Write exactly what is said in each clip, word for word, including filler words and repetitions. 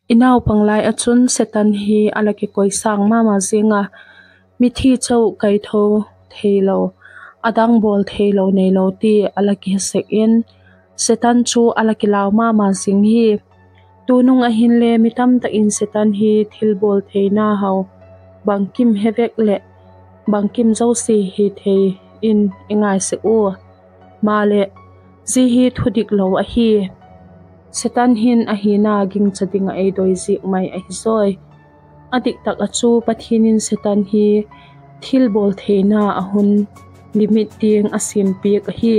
I naupang lai ah chun Setan hi a la kikoisâng ma ma zing a, mithi chau kaitho theilo, a dang bawl theilo neilo ti a la kihe sek in, Setan chu a la kilau ma ma zing hi. Tunung ah hinle mi tamtak in Setan hi thilbawl theina hau bangkim he vek leh bangkim zosia hi thei in i ngai sek ua. Maleh, zia hi thudik lo ahi. Setan hin a hina gingcha ding ah ei doi ziak mai ahi zawi. A dik tak ah chu Pathian in Setan hi thilbawl theina a hun limit tiang a siampiak ahi.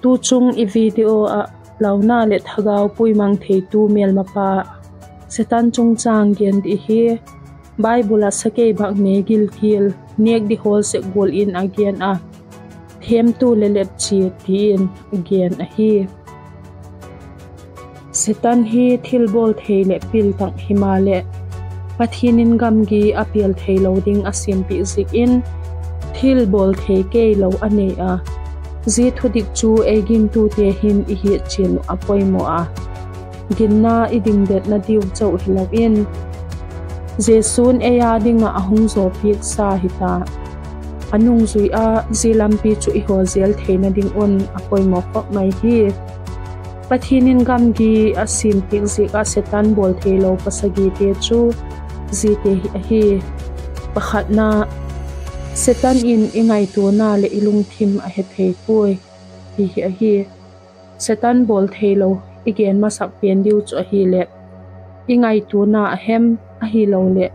Tuchung i video ah launa leh thagau puimang theitu mêlmapa Setan chungchâng gen ding hi. Bible ah sakei bâk ne gilkial, nêk di hawl sek gual in a gen a, thêmtu leh lepchia ti in a gen ahi. Setan hi thilbawl thei leh pil tak himaleh, Pathian in gamgi a pêl theilo ding a siampiak ziak in, thilbawl thei keilo a nei a. Zia thudik chu ei gingtute hin i hiat chian uh a poimaw a, ginna i dingdetna diu chau hilo in, Jesu'n ei â ding ah a hung zawpiaksa hita. A nungzui ah zia lampi chu i haw zel theina ding un a poimaw khop mai hi. Pathian in gamgi a siampiak ziak ah Setan bawl theilo pasagite chu ziate hi ahi. Pakhatna, Setan in i ngaituana leh i lungthim a he thei puai, ti hi ahi. Setan bawl theilo i gen masak pen diu chu ahileh, i ngaituana a hem ahiloleh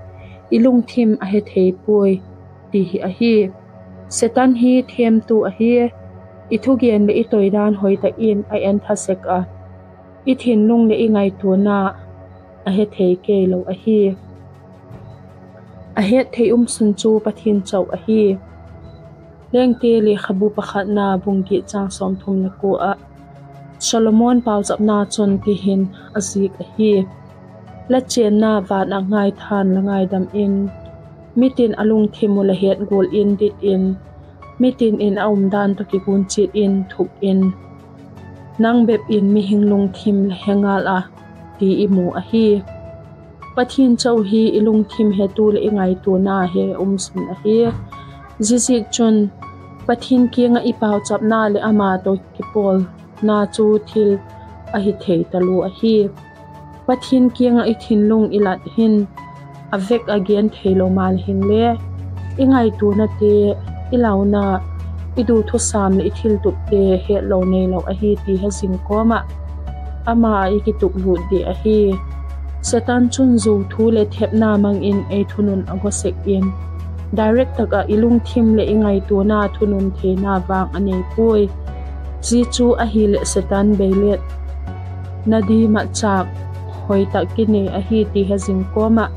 i lungthim a he thei puai, ti hi ahi. Setan hi thêmtu ahi. I thugen leh i toidan hoi tak in a entha sek a, i thinlung leh i ngaituana a he thei keilo ahi. A hetthei um sun chu Pathian chau ahi. Lengte lekhabu pakhatna bung giat chang sawmthum le kua ah, Solomon pauchapna chun ti hin a zik ahi: La chênna van ah ngaithan la ngaidam in, mitin a lungthim uh la het gual in dit in, mitin in a umdan tawh kigun chiat in thuk in, nang bep in mihing lungthim la he ngal a, ti i mu ahi. Pathian chau hi i lungthim hetu leh i ngaituana he um sun ahi. Ziaziakchun, Pathian kiang ah i pauchapna leh ama tawh kipawlna chu thil ahi thei talua ahi. Pathian kiang ah i thinlung i lat hin, a vek ah gen theilo maleh hinle, i ngaituanate, i launa, i du thusam leh i thiltupte hetlo neilo ahi ti he zing kawm ah, ama ah i kituklut ding ahi. Setan chun zuau thu leh thepna mang in ei thunun a gaw sek in, direct tak ah i lungthim leh i ngaituana thunun theina vang a nei puai. Zia chu ahileh Setan beilet na di matchâk hoi tak kinei ahi ti he zing kawm ah,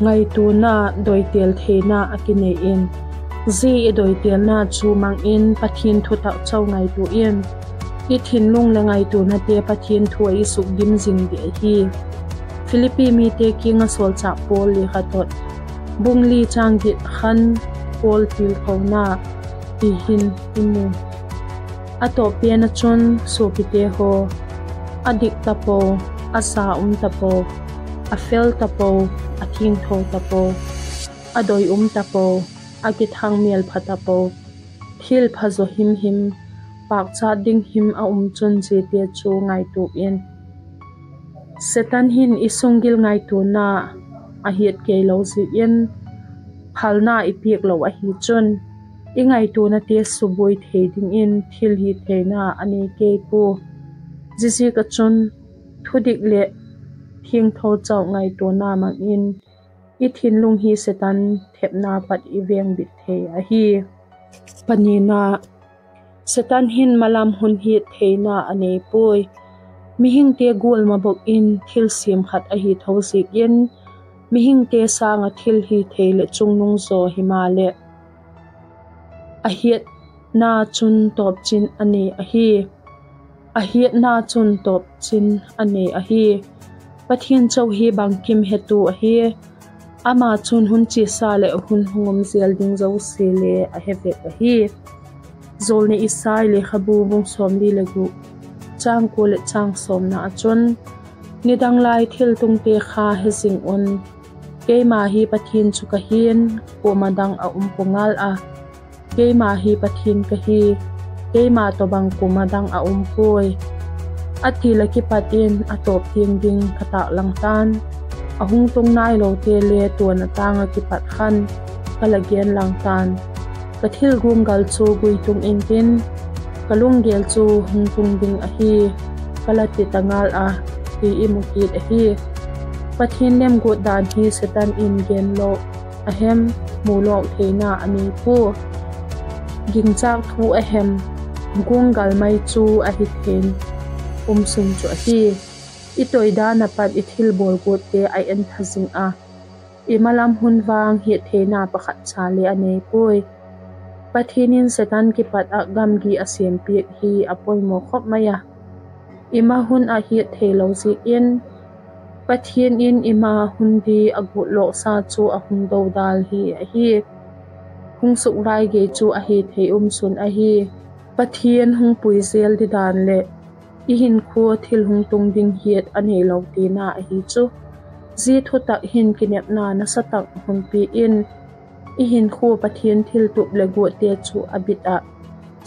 ngaituana doitel theina a kinei in, zia i doitelna chu mang in Pathian thutak chau ngaitua in, i thinlung leh ngaituanate Pathian thu ah i sukdim zing ding ahi. Philippi mite kiang ah sawlchâk Paul lekhathot, bung li châng giat khan Paul tilthona ti hin i mu. A tawp pen ah chun, suapite haw, a dik tapo, a sa um tapo, a fel tapo, a thiangtho tapo, a doi um tapo, a kithang mêlpha tapo, thil pha zaw him him, pâkchat ding him a um chun ziate chu ngaitua in. Setan hin i sunggil ngaituana a hiat keilo ziak in, phalna i piak lo ahi chun, i ngaituanate subuai thei dingin thil hitheina a nei kei pua. Ziaziak ah chun, thudik leh thiangtho chau ngaituana mang in, i thinlung hi Setan thepna pat i vengbit thei ahi. Panina, Setan hin malam hun hiat theina a nei puai. Mihingte gual ma bawk in thil siam khat ahi tho ziak in, mihingte sâng ah thil hithei leh chungnung zaw himaleh, a hiatna chun tawpchin a nei ahi. A hiatna chun tawpchin a nei ahi. Pathian chau hi bangkim hetu ahi. Ama chun hun chiasa leh hun hung um zel ding zosia le a he vek ahi. Jawlnei Isai lekhabu bung sawmli le guk, châng kua leh châng sawmna ah chun, Nidang lai thiltungte kha he zing un, keima hi Pathian chu ka hi'n, kuama dang a um pua ngal a; keima hi Pathian ka hi, keima tawhbang kuama dang a um puai, a ti la kipat in a tawp tiang ding ka tâk lang ta'n; a hung tung nailote le tuan a tâng ah kipat khan ka la gen lang ta'n. Ka thil guanggal chu guitung intin, ka lunggel chu hung tung ding ahi, ka la ti ta ngal a, ti i mu kit ahi. Pathian lemguat dan hi Setan in gen lawk a hem, mu lawk theina a nei pua. Gingchâk thu a hem, guanggal mai chu ahi thei um sun chu ahi. I toi dan ah pat i thilbawl guatte a entha zing a, i malam hun vang hiattheina pakhat cha le a nei puai. Pathian in Setan kipat ah gamgi a siampiak hi a poimaw khop mai a, i ma hun ah hiat theilo ziak in, Pathian in i ma hun di a gutlawksa chu a hung do dal hi ahi. Hung sukvai gei chu ahi thei um sun ahi. Pathian hung pui zel di dan leh i hinkhua thil hung tung ding hiat a neilo tina ahi chu. Zia thutak hin kinepna nasa tak hun piak in, i hinkhua Pathian thiltup leh guatte chu a bit ah,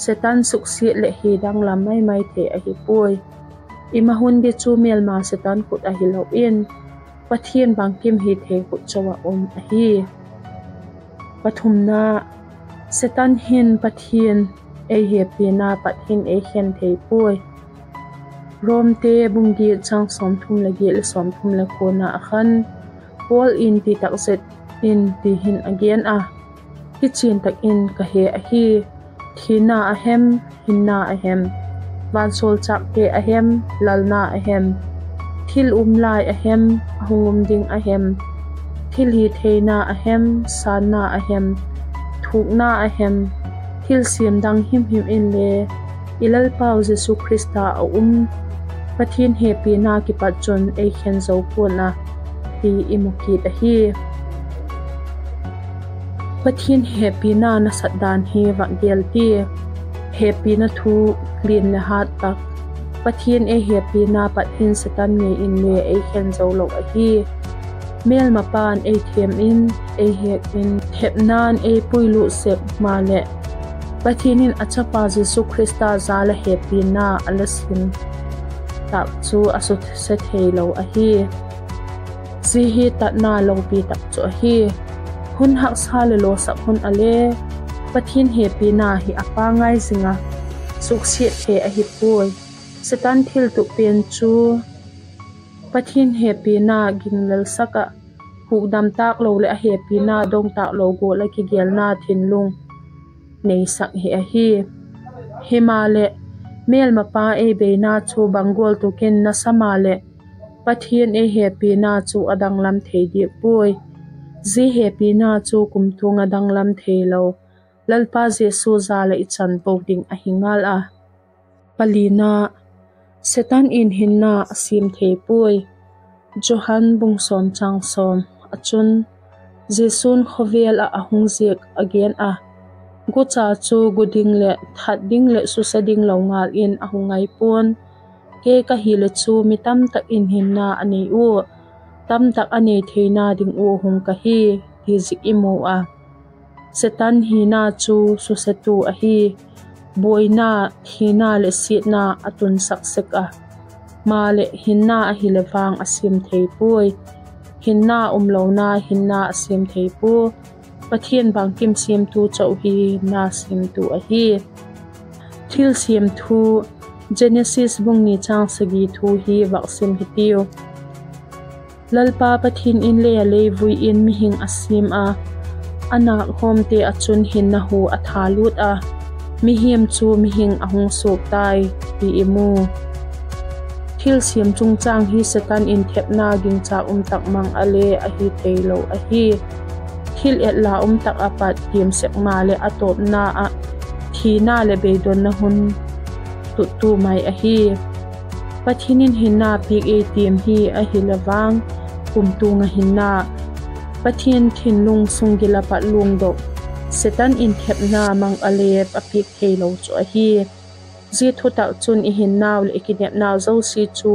Setan suksiat leh hi danglam mai mai thei ahi puai. I ma hun di chu mêlma Setan khut ahilo in, Pathian bangkim hi thei khut chau ah um ahi. Pathumna, Setan hin Pathian ei hepina pat hin ei khen thei puai. Romte bung giat chang sawmthum leh giat leh sawmthum leh kuana ah khan, Paul in ti tak zet in ti hin a gen a: Kichian tak in ka he ahi, thina a hem, hinna a hem, vansawlchâkte a hem, lalna a hem, thil um lai a hem, a hung um ding a hem, thil hitheina a hem, sânna a hem, thukna a hem, thilsiam dang himhim inle i Lalpau Jesu Khrista a um Pathian hepina kipat chun ei khen zo pua'n a, ti i mu kit ahi. Pathian hepina nasat dan hi vak gel tia. Hepina thu lian leh hât tak. Pathian ei hepina pat hin Setan ngei inle ei khen zo lo ahi. Mêlmapa'n ei thêm in, ei hek in, thepna'n ei puilut sek maleh, Pathian in a chapa Jesu Khrista jal a hepina a la siam tak chu a suse theilo ahi. Zia hi tatna lopi tak chu ahi. Hun haksa leh lawsak hun ah le Pathian hepina hi a pangai zing a, suksiat thei ahi puai. Setan thiltup pen chu Pathian hepina ginglelsak ah, hukdam tâk lo leh a hepina dong tâk lo gual ah kigelna thinlung neisak hi ahi. Himaleh, mêlmapa ei beina chu bang gual tuk in nasa maleh, Pathian ei hepina chu a danglam thei diak puai. Zia hepina chu kumtuang ah danglam theilo, Lalpa Jesu jal ah i chanvo ding ahi ngal a. Palina, Setan in hinna a siam thei puai. Johan bung sawm chang sawm ah chun, Jesu'n khawvel ah a hung ziak a gen a: Gucha chu gu ding leh that ding leh suse ding lo ngal in a hung ngai pua'n; kei ka hileh chu mi tamtak in hinna a nei ua, tamtak a nei theina ding ua hung ka hi, ti zik i mu a. Setan hina chu susetu ahi. Buaina, thina leh siatna a tunsak sek a, maleh hinna ahileh vang a siam thei puai. Hinna umlona hinna a siam thei pua. Pathian bangkim siamtu chau hi hinna siamtu ahi. Thilsiam thu, Genesis bung ni chang sagi thu hi vak sim hitiu. Lalpa Pathian in lei ah leivui in mihing a siam a, a nâk hawmte ah chun hinna hu a thalût a, mihing chu mihing a hung suak tai, ti i mu. Thilsiam chungchâng hi Setan in thepna gingchâk um tak mang a le ahi theilo ahi. Thil etla um tak ah pat tiam sek maleh a tawpna ah thina leh beidonna hun tuttu mai ahi. Pathian in hinna piak ei tiam hi ahile vang, kumtuang ah hinna, Pathian thinlung sunggil ah pat luangdok, Setan in thepna mang a le a piak theilo chu ahi. Zia thutak chun i hinnau leh i kinepnau zosia chu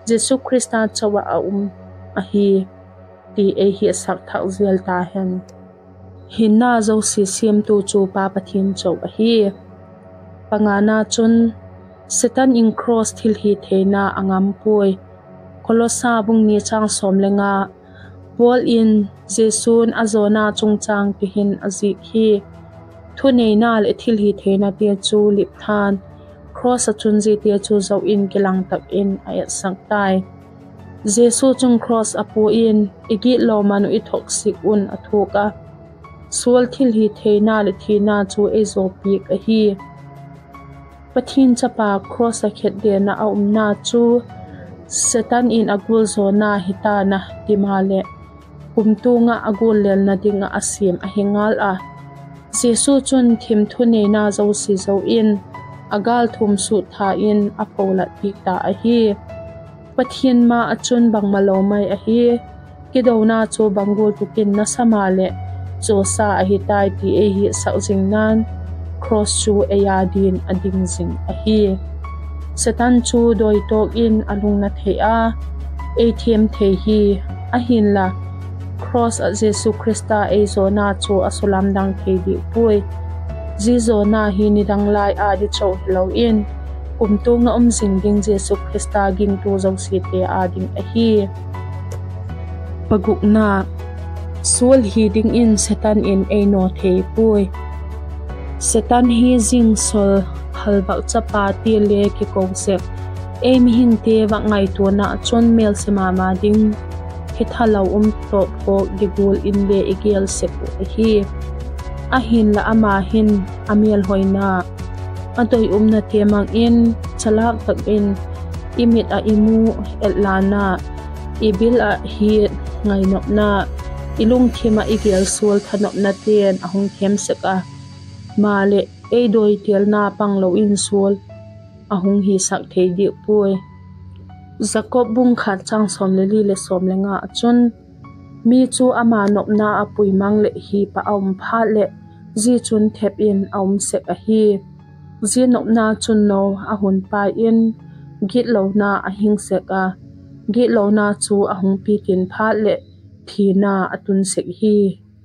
Jesu Khrista chou ah a um ahi ti ei hiatsak thak zel ta hen. Hinna zosia siamtu chu Pa Pathian chou ahi. Pangana chun, Setan in cross thilhitheina a ngam puai. Kolosa bung ni chang sawm le nga, Paul in Jesu'n a zawna chungchâng ti hin a zik hi: Thuneina leh thilhitheinate chu lip tha'n, cross ah chun ziate chu zo in kilang tak in a etsak tai. Jesu chun cross a pua in i gitlo man uh i thoksik un a thuak a, sual, thilhitheina leh thina chu ei zawpiak ahi. Pathian Chapa cross ah khetden ah a umna chu Setan in a gualzawna hi ta'n a, himaleh kumtuang ah a guallelna ding ah a siam ahi ngal a. Jesu chun thim thuneina zosia zo in a gâl thum sut tha in a pholat piak ta ahi. Pathian ma ah chun bangmalo mai ahi. Kidona chu bang gual tuk in nasa maleh chuasa ahi tai ti ei hiatsak zingna'n, cross chu ei â dingin a ding zing ahi. Setan chu dawitawk in a lungna thei a, ei thiam thei hi. Ahinla, cross ah Jesu Khrista ei zawna chu a sulamdang thei diak puai. Zia zawna hi nidang lai â di chau hilo in, kumtuang ah um zing ding Jesu Khrista gingtu zosiate â ding ahi. Pagukna, sual hi dingin Setan in ei naw thei puai. Setan hi zing sawl, halvak chapa ti le kiko sek, ei mihingte vak ngaituana ah chun mêlsia ma ma ding, hithalo um tawp khawk di gual in le i gêl sek uh ahi. Ahinla ama hin a mêlhoina, a doi umnate mang in, chalâk tak in i mit ah i mu, etlana, i bil ah hiat, ngainopna, i lungthim ah i gêl sual thanopnate'n a hung thêm sek a, maleh ei dawitelna panglo in sual a hung hisak thei diak puai. Jakob bung khat chang sawm le li leh sawm le nga ah chun, Mi chu ama nopna ah pui mang leh hip ah a um phat leh, zia chun thep in a um sek ahi. Zia nopna chun no a hun pai in, gitlona a hing sek a, gitlona chu a hung pitin phat leh thina a tun sek hi,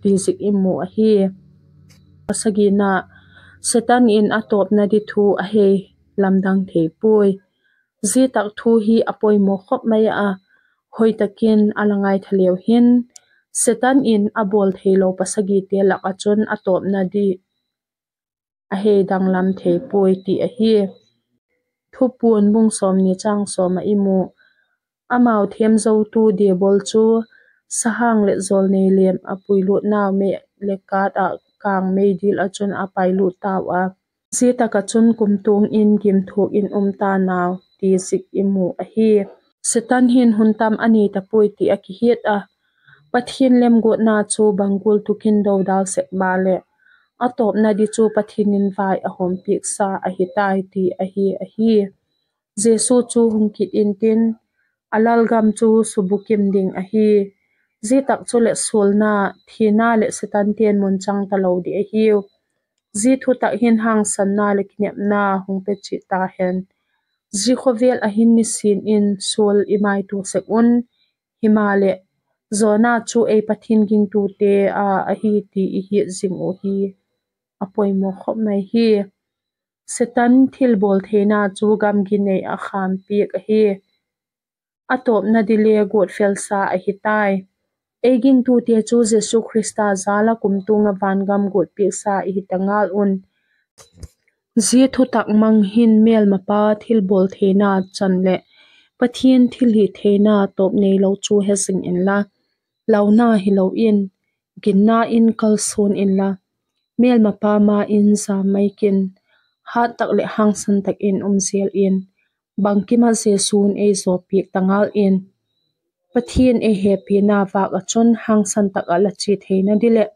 ti zik i mu ahi. Pasagina, Setan in a tawpna di thu a hei lamdang thei puai. Zia tak thu hi a poimaw khop mai a, hoi tak in a la ngaitha leu hin, Setan in a bawl theilo pasagite lak ah chun a tawpna di a hei danglam thei puai ti ahi. Thupuan bung sawmni chang sawm ah i mu, Amau thêm zotu Diabol chu sahang leh jawlnei lem ah puilutnau mei leh kât ah kâng meidil ah chun a pailut tau a, zia tak ah chun kumtuang in gimthuak in um ta nau, ti zik i mu ahi. Setan hin hun tam a nei ta puai ti a kihiat a, Pathian lemguatna chu bang gual tuk in dodal sek maleh, a tawpna di chu Pathian in vai a hawmpiaksa ahi tai ti ahi ahi. Jesu chu hung kit intin, a lalgam chu subukim ding ahi. Zia tak chuleh sualna, thina leh Setante'n mun chang talo di ahiu. Zia thutak hin hangsanna leh kinepna hung pe chiat ta hen. Zia khawvel ah hin nisin in sual i maitua sek un, himaleh, zawna chu ei Pathian gingtute â ahi ti i hiat zing uh hi a poimaw khop mai hi. Setan thilbawl theina chu gamgi nei ah khâmpiak ahi. A tawpna di le guatfelsa ahi tai. Ei gingtute chu Jesu Khrista jal ah kumtuang ah vangam guatpiaksa i hi ta ngal un. Zia thutak mang hin mêlmapa thilbawl theina chan leh Pathian thilhitheina tawp neilo chu he zing inla, launa hilo in, ginna in kalsuan inla, mêlmapa ma in jam mai kin, hat tak leh hangsan tak in um zel in, bangkim ah Jesu'n ei zawpiak ta ngal in, Pathian ei hepina vâk ah chun hangsan tak ah la chia theina di leh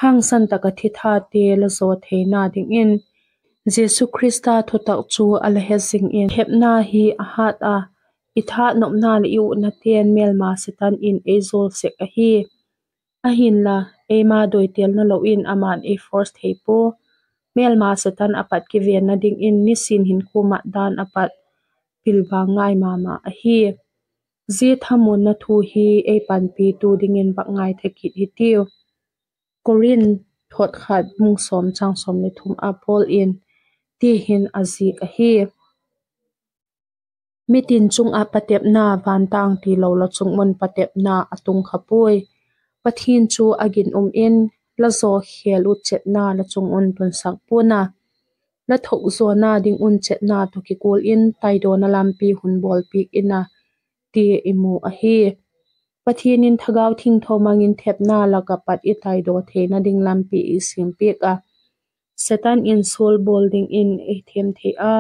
hangsan tak ah thithate la zaw theina dingin, Jesu Khrista thutak chu a la he zing in, hepna hi a hat a, i thanopna leh i utnate'n mêlma Setan in ei zawl sek ahi. Ahinla, eima dawitelna lo in ama'n ei force thei pua. Mêlma Setan a pat kivenna dingin nisin hinkhua mat dan a pat pilvang ngai ma ma ahi. Zia thamuanna thu hi ei panpitu dingin vak ngaitha kit hitiu. Korinth thot khat bung sawm chang sawm le thum ah Paul in ti hin a zik ahi: Mitin chung ah patepna vantâng tilo la chung un patepna a tung kha puai. Pathian chu a ginum in, la zaw khêl uh chetna la chung un tunsak pua'n a, la thokzawna ding un chetna tawh kikual in taidawna lampi hun bawlpiak in a, ti i mu ahi. Pathian in Thagau Thiangtho mang in thepna lak ah pat i taidaw theina ding lampi ei siampiak a, Satan in sual bawl dingin ei thêm thei a,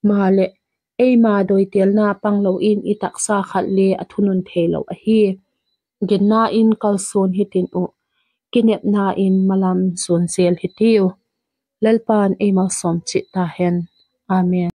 maleh eima doitelna panglo in i taksa khat le a thunun theilo ahi. Ginna in kalsuan hitin uh, kinepna in malam zuan zel hitiu. Lalpa'n ei malsawm chiat ta hen. Amen.